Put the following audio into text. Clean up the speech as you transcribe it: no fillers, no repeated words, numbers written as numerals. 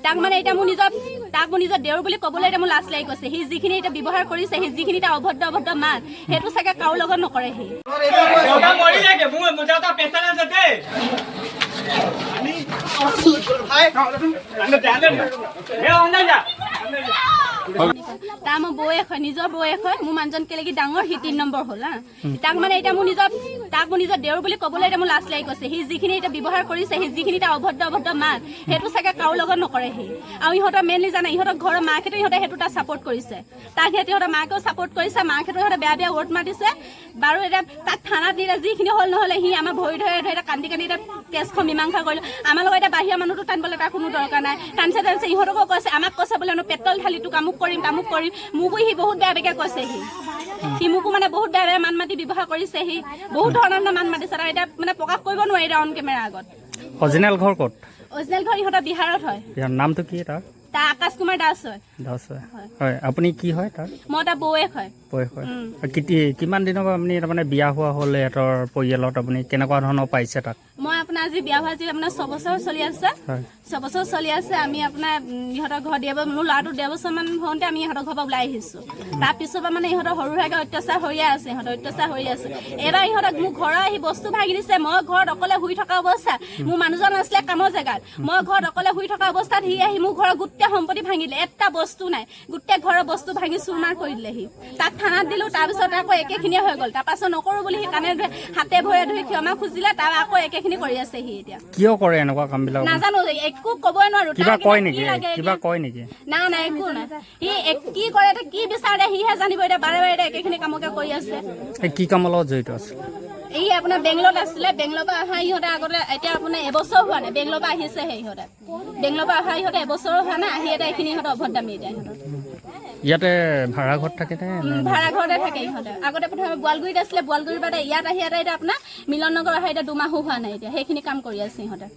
তাক মানে এতিয়া মোৰ নিজৰ, তাক মোৰ নিজৰ দেউৰ বুলি ক'বলৈ এতিয়া মোৰ লাজ লাগি গৈছে। সি যিখিনি এতিয়া ব্যৱহাৰ কৰিছে, সি যিখিনি এতিয়া অভদ্ৰ অভদ্ৰ মাত, সেইটো চাগে কাৰো লগত নকৰে সি। দেউতা মৰি লাগে, মোৰ দেউতা পেচা আছে দেই। তাৰ মোৰ বৌৱেক হয়, নিজৰ বৌৱেক হয়। মোৰ মানুহজন কেলেকি ডাঙৰ, সি 3 নম্বৰ হ'ল। হা, তাক মানে এতিয়া মোৰ নিজৰ, তাক মোৰ নিজৰ দেউৰ বুলি ক'বলৈ এতিয়া মোৰ লাজ লাগি গৈছে। সি যিখিনি এতিয়া ব্যৱহাৰ কৰিছে, সি যিখিনি এতিয়া অভদ্ৰ অভদ্ৰ মাত, সেইটো চাগে কাৰো লগত নকৰে সি। আৰু ইহঁতৰ মেইনলি জানে, ইহঁতৰ ঘৰৰ মাকেতো ইহঁতে সেইটো তাক ছাপৰ্ট কৰিছে। তাক সিহঁতে মাকেও ছাপৰ্ট কৰিছে, মাকেতো ইহঁতে বেয়া বেয়া ৱৰ্ড মাতিছে। বাৰু, এতিয়া তাক থানাত নিলে যিখিনি হ'ল নহ'লে, সি আমাৰ ভৰি ধৰি ধৰি এতিয়া কান্দি কান্দি এতিয়া কেছখন মীমাংসা কৰিলোঁ। আমাৰ লগত এতিয়া বাহিৰা মানুহটো টানিবলৈ তাৰ কোনো দৰকাৰ নাই। টানিছে টানিছে, ইহঁতকো কৈছে, আমাক কৈছে বোলে পেট্ৰল ঢালি তোক আমুক কৰিম তামুক কৰিম। মোকো সি বহুত বেয়া বেয়াকৈ কৈছে। সি সি মোকো মানে বহুত বেয়া বেয়া মাত মাতি ব্যৱহাৰ কৰিছে। সি বহুত ধৰণৰ মাত মাতিছে। তাৰ এতিয়া মানে প্ৰকাশ কৰিব নোৱাৰি এতিয়া অন কেমেৰা আগত। অৰিজিনেল ঘৰ ক'ত? অৰিজিনেল ঘৰ ইহঁতৰ বিহাৰত হয়। ইয়াৰ নামটো কি তাৰ? তাৰ আকাশ কুমাৰ দাস হয়। দাস হয়। হয়, আপুনি কি হয় তাৰ? মই তাৰ বৌৱেক হয়। বয়স হয়। কিমান দিনৰ পৰা আপুনি তাৰমানে বিয়া হোৱা হ'ল, ইহঁতৰ পৰিয়ালত আপুনি কেনেকুৱা ধৰণৰ পাইছে তাক? মই আপোনাৰ আজি বিয়া হোৱা আজি আপোনাৰ 6 বছৰ চলি আছে। হয়। 6 বছৰ চলি আছে। আমি আপোনাৰ ইহঁতৰ ঘৰ মোৰ ল'ৰাটো 1.5 বছৰমান হওঁতে আমি ইহঁতৰ ঘৰৰ পৰা ওলাই আহিছোঁ। তাৰপিছৰ পৰা মানে ইহঁতৰ সৰু সুৰাকৈ অত্যাচাৰ হৈয়ে আছে, ইহঁতৰ অত্যাচাৰ হৈ আছে। এইবাৰ ইহঁতক মোৰ ঘৰৰ আহি বস্তু ভাঙি দিছে। মই ঘৰত অকলে শুই থকা অৱস্থাত, মোৰ মানুহজন আছিলে কামৰ জেগাত, মই ঘৰত অকলে শুই থকা অৱস্থাত সি আহি মোৰ ঘৰৰ গোটেই সম্পত্তি ভাঙিলে। এটা বস্তু নাই, গোটেই ঘৰৰ বস্তু ভাঙি চুৰমাৰ কৰি দিলে সি। তাক থানাত দিলোঁ, তাৰপিছত আকৌ একেখিনিয়ে হৈ গ'ল। তাৰপাছত নকৰোঁ বুলি সি কাণে ধৰি হাতে ভৰিয়ে ধৰি ক্ষমা খুজিলে। তাৰ আকৌ একেখিনি কৰি আছে সি এতিয়া। কিয় কৰে এনেকুৱা কামবিলাক? নাজানো, একো ক'বই নোৱাৰো। কিবা তাৰ কয় এতিয়া নেকি? কি লাগে কিবা এতিয়া? কয় নেকি? নাই নাই, একো নাই। সি কি কৰে এতিয়া, কি বিচাৰে সিহে জানিব। এতিয়া বাৰে বাৰে এতিয়া একেখিনি কামকে কৰি আছে। এই কি কামৰ লগত জড়িত আছে? এই আপোনাৰ বেংগলত আছিলে, বেংগলৰ পৰা অহা ইহঁতে আগতে, এতিয়া আপোনাৰ এবছৰ হোৱা নাই বেংগলৰ পৰা আহিছেহে ইহঁতে। বেংগলৰ পৰা অহা ইহঁতে এবছৰো হোৱা নাই, আহি এতিয়া এইখিনি ইহঁতৰ অভদ্ৰামি এতিয়া ইহঁতৰ। ইয়াতে ভাড়া ঘৰত থাকে নে? ভাড়া ঘৰতে থাকে ইহঁতে। আগতে প্ৰথমে বোৱালগুৰিত আছিলে, বোৱালগুৰিৰ পৰা ইয়াত আহি, ইয়াতে এতিয়া আপোনাৰ মিলন নগৰ অহা এতিয়া 2 মাহো হোৱা নাই, এতিয়া সেইখিনি কাম কৰি আছে ইহঁতে।